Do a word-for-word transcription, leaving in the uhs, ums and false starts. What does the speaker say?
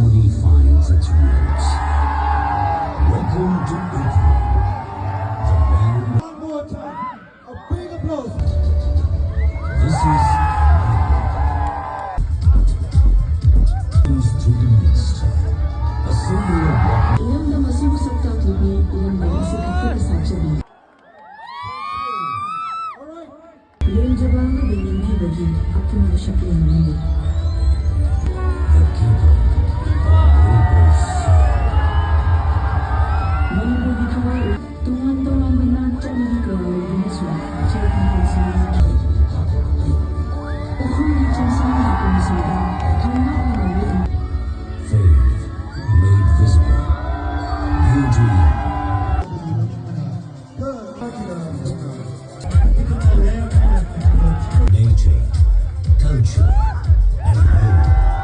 Harmony finds its roots. Welcome to April, the land. One more time, a big applause. This is Through the Mist, a symbol of what. Iramdam asiwui sākta tupi, iramdam asi khakhut sāchami. All right. Lemjabang bingin ni bagi, apun shakti ni. The people of Manipur. Manipur di kawai, tungan tungan bina chani di kawai bina sua, chai kawai sua. Ukhum di chai sua, ukhum sua, thangna kawai. Faith made visible. Beauty. Nature, culture, and hope.